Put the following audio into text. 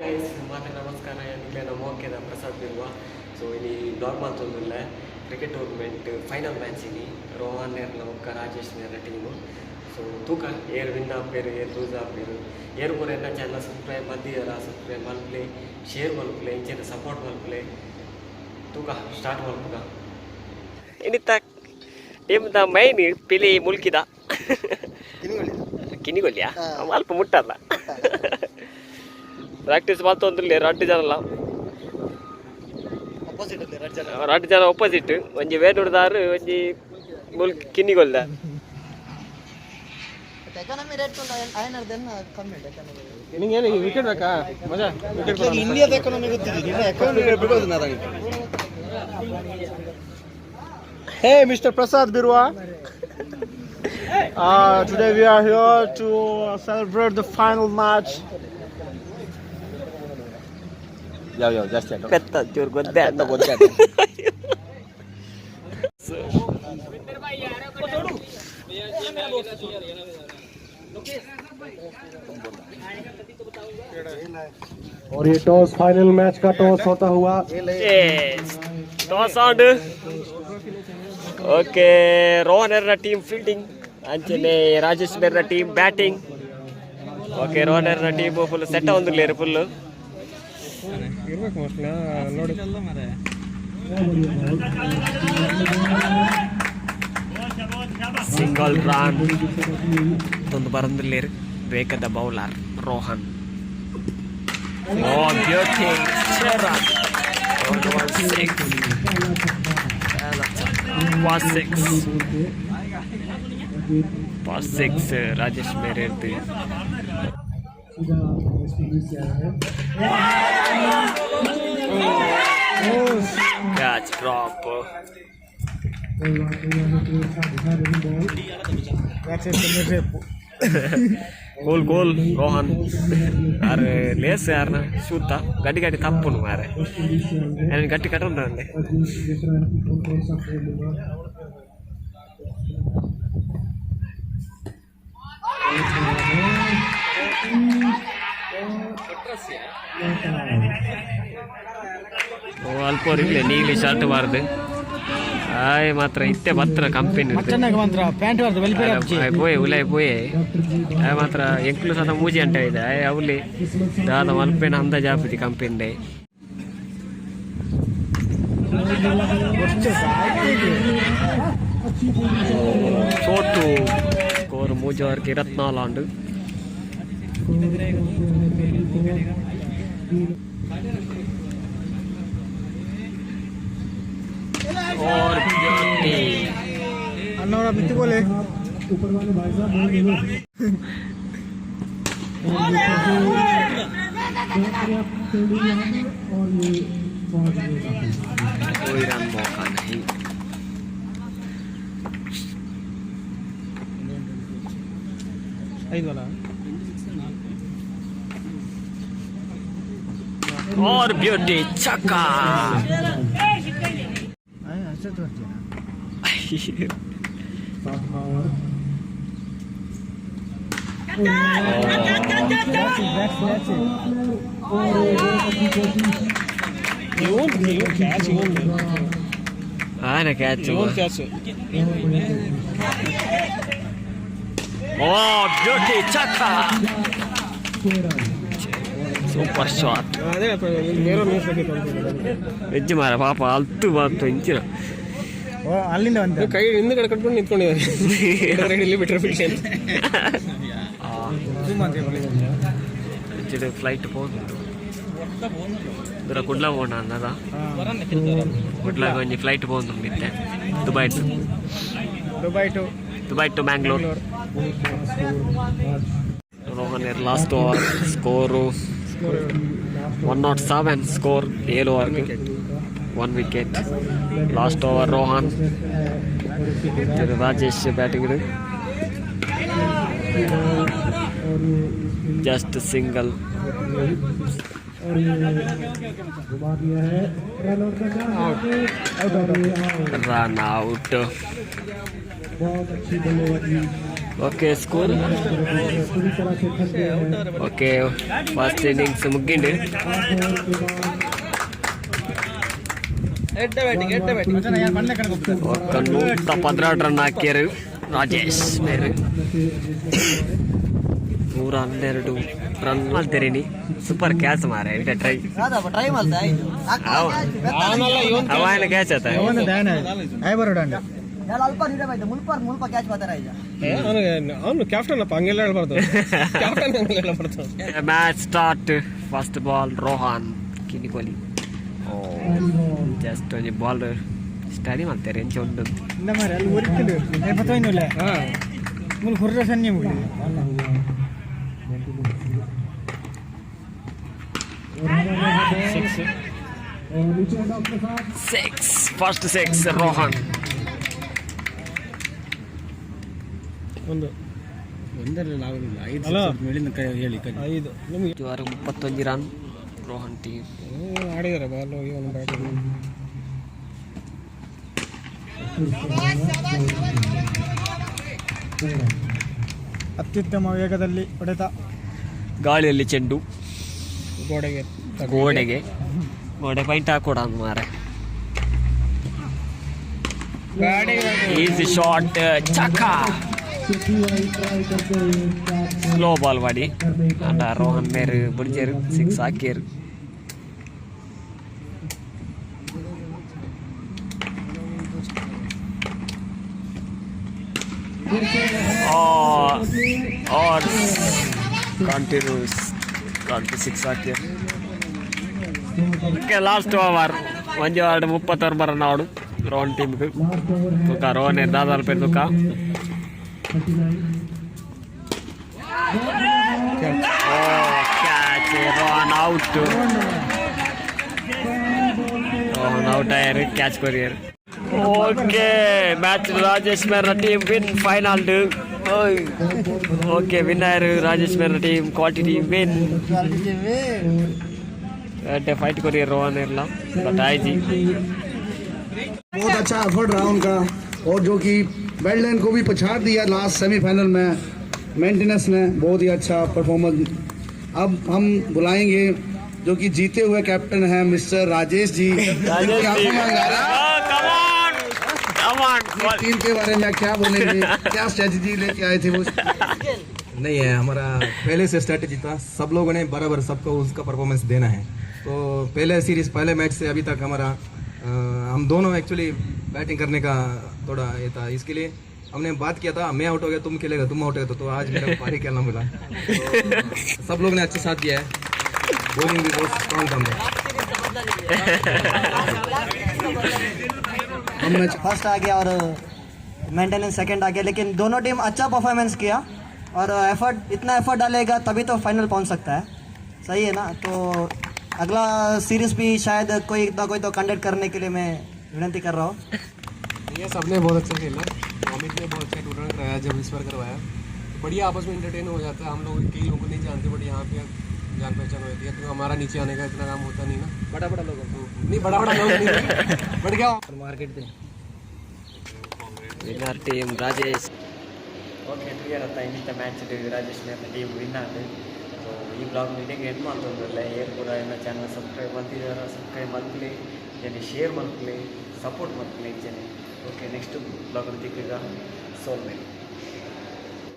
Guys, ಮಾತ ನಮಸ್ಕಾರ. ನಿಕ್ಲೆನ ಮೋಕೆದ ಪ್ರಸಾದ್ ಬಿರ್ವ. ಸೊ ಇನಿ ವ್ಲಾಗ್ ಮಲ್ತೊಂದುಲ್ಲೆ. ಕ್ರಿಕೆಟ್ ಟೂರ್ನಮೆಂಟ್ ಫೈನಲ್ ಮ್ಯಾಚ್ ಇನಿ, ರೋಹನ್ ನೇರ್ನ ಬೊಕ್ಕ ರಾಜೇಶ್ ನೇರ್ನ ಟೀಮು. ಸೊ ತೂಕ ಏರ್ ವಿನ್ ಆಪೇರು, ಏರ್ ಲೂಸ್ ಆಪೇರು. ಏರ್ ಪೂರ ಎನ್ನ ಚಾನಲ್ ಸಬ್ಸ್ಕ್ರೈಬ್ ಮಲ್ದಿಯರ, ಸಬ್ಸ್ಕ್ರೈಬ್ ಮಲ್ಪಲೆ, ಶೇರ್ ಮಲ್ಪಲೆ, ಇಂಚಿನ ಸಪೋರ್ಟ್ ಮಲ್ಪಲೆ. ತೂಕ, ಸ್ಟಾರ್ಟ್ ಮಲ್ಪುಗ. ಇನಿತ ಟೀಮ್ದ ಮೈನ್ ಪಿಲಿ ಮುಲ್ಕಿದ ಕಿನಿಗೊಲ್ಯ ಅಲ್ಪ ಮುಟ್ಟಲ್ಲ. ಪ್ರಾಕ್ಟೀಸ್ ಮಲ್ತೊಂದುಲ್ಲೆ ರಡ್ಡ್ ಜನಲ. ಅಪೋಸಿಟ್ ಎರಡು ಜನ. ರಡ್ಡ್ ಜನ ಒಪೋಸಿಟ್. ಒಂಜಿ ವೇಣೂರ್ದಾರು, ಒಂಜಿ ಮುಲ್ಕಿ ಕಿನ್ನಿಗೊಲ್ದ. ಎಕಾನಮಿ ರೇಟ್ ಐನರ್ದೆನ್ನ ಕಮ್ಮಿ ಉಂಟು ಎಕಾನಮಿ. ನಿಂಗೇನು ವಿಕೆಟ್ ಬೇಕಾ? ಮಜಾ ವಿಕೆಟ್. ಇಂಡಿಯಾದ ಎಕಾನಮಿ ಗೊತ್ತಿದೆ, ನಿನ್ನ ಎಕಾನಮಿ ಬಿಡೋದು ನಾನು. Hey, Mr. Prasad Birwa. Today we are here to celebrate the final match. ಯಾವ ಯಾವ ಜಾಸ್ತಿ ಆಯ್ತು. ಪೆತ್ತ ಚೂರು ಗೊದ್ದೆ. ಗೊತ್ತೇ. और ये टॉस, फाइनल मैच का टॉस होता हुआ. ಟಾಸ್ ಆಂಡ್. ಓಕೆ, ರೋಹನ್ ಎರ್ನ ಟೀಮ್ ಫೀಲ್ಡಿಂಗ್, ಅಂಚನೆ ರಾಜೇಶ್ ಮೇರ್ನ ಟೀಮ್ ಬ್ಯಾಟಿಂಗ್. ಓಕೆ, ರೋಹನ್ ಎರ್ನ ಟೀಮ್ ಫುಲ್ ಸೆಟ್ ಆವೊಂದುಲ್ಲೆರ್ ಫುಲ್. ಇರ್ಬೇಕು ಮೋಸ್ಟ್ಲಿ, ನೋಡಿ. ಸಿಂಗಲ್ ರನ್ ಒಂದು ಬರಂದುಲ್ಲೆರ್. ವೇಗದ bowler Rohan. ಓ beauty, run, 1 6, 6, 6. Rajesh ಮೇರೆ ಇರ್ತು. सीधा वेस्ट इंडीज से आया है. Catch drop. कोई बात नहीं, हमें तो दिखा रही बॉल. ಗೋಲ್ ಗೋಲ್ ರೋಹನ್. ಆರ್ ಲೇಸ್ ಯಾರನ ಶೂತ ಗಟ್ಟಿ ಗಟ್ಟಿ ತಪ್ಪುನು ಮಾರೆ. वेस्ट इंडीज से आई है. ನಾನು ಗಟ್ಟಿ ಕಟ್ಟುಂಡೆ. और देख रहे हैं कि कौन कौन सा खेलेगा. ಅಲ್ಪ ಇಲ್ಲ ನೀಲಿ ಶರ್ಟ್ ಬಾರ್ದು. ಆಯ್ ಮಾತ್ರ ಇತ್ತೆ ಬತ್ರ ಕಂಪೆನಿ. ಮಾತ್ರ ಪ್ಯಾಂಟ್ ಬರ್ದು. ಪೋಯೆ ಉಲಾಯ್ ಪೋಯೆ. ಆಯ್ ಮಾತ್ರ ಎಂಕ್ಲು ಸತ ಮೂಜಿ ಅಂಟ ಇದೆ. ಆಯ್ ಅವಲಿ ದಾದ ಮಲ್ಪೇನ ಅಂದಾಜ್ ಆಪುಜಿ ಕಂಪೆನಿ. ಸೋಟು ಸ್ಕೋರ್ ಮೂಜಿ ಓವರ್ಗೆ 24 ಆಂಡ್. और ಬ್ಯೂಟಿ. ಅಣ್ಣವರ ಬಿತ್ತುಕೋಲೆ. ऊपर वाले भाई साहब बोल दो. और ये पर्याप्त फील्डिंग यहाँ पे और ये बहुत ये काफी. कोई रन मौका नहीं. ಐದು ಅಲ್ಲ. और ब्यूटी, छक्का. सातवां ओवर. और बहुत अच्छी कोशिश. ಇವನ್ ಕ್ಯಾಚ್ ಇವನ್. ಆನ ಕ್ಯಾಚ್. ಇವನ್ ಕ್ಯಾಚ್. बहुत बढ़िया कोशिश. ಓ ಬ್ಯೂಟಿ, छक्का. छह run. Super shot. ಅದೇ ಬೇರೆ ನ್ಯೂಸ್ ಬೇಕಿತ್ತು ಅಂತ. ವೆಜ್ ಮಾರ ಪಾಪ ಅಲ್ತು ಬಂತು ಇಂಚಿನ. ಅಲ್ಲಿಂದ ಬಂದ. ಕೈ ಹಿಂದ್ಗಡೆ ಕಟ್ಕೊಂಡು ನಿಂತ್ಕೊಂಡಿದ್ದಾರೆ, ಇಲ್ಲಿ ಬಿಟ್ಟರೆ ಫಿಲ್ಟ್ ಅಂತ. ಫ್ಲೈಟ್ ಪೋದುಂಡು. ದೂರ ಕುಡ್ಲ ಪೋಣ ಅನ್ನದ. ಕುಡ್ಲಾಗ ಒಂಜಿ ಫ್ಲೈಟ್ ಪೋವೊಂದುಂಡು ಇತ್ತೆ Dubai to. Dubai to. Dubai to Mangalore. Rohan last over, score 107 score, ಏಳು ಓವರ್ಗೆ 1 wicket. Last over Rohan. Rajesh batting. Just single. और ये घुमा दिया है, रन आउट का चांस और ये out. Run out. बहुत अच्छी बल्लेबाजी. Okay, score. पूरी तरह से थक गए हैं। ಓಕೆ, ಫಸ್ಟ್ ಇನ್ನಿಂಗ್ಸ್ ಮುಗ್ಗಿಂಡು. ఒక 112 ರನ್ ಹಾಕ್ಯಾರು ರಾಜೇಶ್ ಮೇರು. 112 ರನ್ ಮಾಡ್ತೀರಿ. ಸೂಪರ್ ಕ್ಯಾಚ್ ಮಾರೆ, ಟ್ರೈ. ಟ್ರೈ ಮಾಡ್ತಾ. ಅವಾಯನ ಕ್ಯಾಚ್ ಆತ. ಅಲ್ಪ ಮುಲ್ಪ ಮುಲ್ಪ ಕ್ಯಾಚ್ ಮಾತಾರ. ಅವನು ಕ್ಯಾಪ್ಟನ್ ಅಪ್ಪ, ಹಂಗೆಲ್ಲ ಹೇಳ್ಬಾರ್ದು. ಕ್ಯಾಪ್ಟನ್ ಹಂಗೆಲ್ಲ ಹೇಳ್ಬಾರ್ದು. Match start. First ball, Rohan Kinikoli. Just ಒಂಜಿ ಬಾಲ್ ಸ್ಟಡಿ ಮಾಡ್ತಾರೆ ಎಂಚ ಉಂಟು. और नीचे डॉक्टर साहब। Six, first six Rohan. ಒಂದು ಹಲೋ. ಐದು ನಿಮ್ಗೆ. ಜೋರು, 31 ರನ್ ರೋಹನ್ ಟೀಮ್. ಆಡಿದಾರೆ ಬಾಲ್ ಹೋಗಿ ಒಂದು ಬ್ಯಾಟಿಂಗ್. ಅತ್ಯುತ್ತಮ ವೇಗದಲ್ಲಿ ಹೊಡೆತ. ಗಾಳಿಯಲ್ಲಿ ಚೆಂಡು. ಗೋಡೆಗೆ. ಗೋಡೆಗೆ, ಗೋಡೆ ಪಾಯಿಂಟ್ ಹಾಕೊಡ ಮಾರೆ. Easy shot, ಚಕ. ट्राई करते हुए कैच ಸ್ಲೋ ಬಾಲ್ ಮಾಡಿ कर नहीं पाए। ಅಂಡ ರೋಹನ್ ಮೇರು ಬುಡ್ಜೇರು, ಸಿಕ್ಸ್ ಹಾಕ್ಯಾರು. और ಕಂಟಿನ್ಯೂಸ್ ಕಂಟಿ ಸಿಕ್ಸ್ ಹಾಕ್ಯಾರು. Okay, last over. ಒಂಜಿ ವಾರ್ಡ್ 39 ರನ್ ಆಡು ರೋಹನ್ ಟೀಮ್ಗೆ. लास्ट ओवर है। ತುಕ ರೋಹನ್ ದಾದಾಲ್ ಪೇರ್ ತುಕ. 39. Catch, Rohan out. Rohan out ಆಯರ್, catch courier. Okay, match Rajesh ಮೇರ್ನ team win final. Okay, win ಆಯರ್ ರಾಜೇಶ್ ಮೇರ್ನ team. Quality team win. Fight courier Rohan ಇರಲ್ಲ, ಬಟ್ ಆಯ್ತು. बहुत अच्छा एफर्ट रहा उनका और जो कि बेल्डन को भी पछाड़ दिया लास्ट सेमीफाइनल में। मेंटेनेंस ने बहुत ही अच्छा परफॉर्मेंस। अब हम बुलाएंगे जो कि जीते हुए कैप्टन हैं मिस्टर राजेश जी, जिनकी आंखों में अंगारा। टीम के बारे में क्या बोलेंगे? क्या स्ट्रेटजी लेके आए थे वो? नहीं है, हमारा पहले से स्ट्रेटजी था। सब लोगों ने बराबर सबको उसका परफॉर्मेंस देना है। तो पहले सीरीज, पहले मैच से अभी तक हमारा हम दोनों एक्चुअली बैटिंग करने का थोड़ा ये था। इसके लिए हमने बात किया था, मैं आउट हो गया तुम खेलेगा, तुम आउट हो गया तो आज मेरा पारी खेलना मिला। तो सब लोग ने अच्छा साथ दिया है। बॉलिंग भी बहुत स्ट्रॉन्ग था मेरा। हमने फर्स्ट आ गया और मेंटेनेंस सेकंड आ गया, लेकिन दोनों टीम अच्छा परफॉर्मेंस किया और एफर्ट, इतना एफर्ट डालेगा तभी तो फाइनल पहुंच सकता है, सही है ना? तो अगला सीरीज भी शायद कोई ना कोई तो कंडक्ट करने के लिए मैं विनती कर रहा हूँ। ये सबने बहुत अच्छा खेला। अमित ने बहुत अच्छा टूर्नामेंट कराया, जब इस बार करवाया तो बढ़िया आपस में इंटरटेन हो जाता है। हम लोग कई लोगों को नहीं जानते, बट यहाँ पे जान पहचान होती है, क्योंकि हमारा नीचे आने का इतना काम होता नहीं ना। बड़ा बड़ा लोग तो नहीं, बड़ा बड़ा लोग नहीं, बट क्या market. Winner team Rajesh. Okay, ತೂಯರತ್ತ, ಇನ್ನಿತ್ತ match Rajesh ಮೇರ್ನ team win ಆದ. ಸೊ ಈ ವ್ಲಾಗ್ ಇಡೆಗ್ ಎಂಡ್ ಮಲ್ತೊಂದುಲ್ಲೆ. ಏರ್ ಪೂರ ಎನ್ನ ಚಾನಲ್ ಸಬ್ಸ್ಕ್ರೈಬ್ ಮಲ್ತಿದಾರ, ಸಬ್ಸ್ಕ್ರೈಬ್ ಮಲ್ಪುಲೆ, ಜನೆ ಶೇರ್ ಮಲ್ಪುಲೆ, ಸಪೋರ್ಟ್ ಮಲ್ಪುಲೆ ಇಂಚನೆ. ಓಕೆ, ನೆಕ್ಸ್ಟ್ ವ್ಲಾಗ್ ತಿಕ್ಕುಗ. ಸೋಲ್ಮೆ.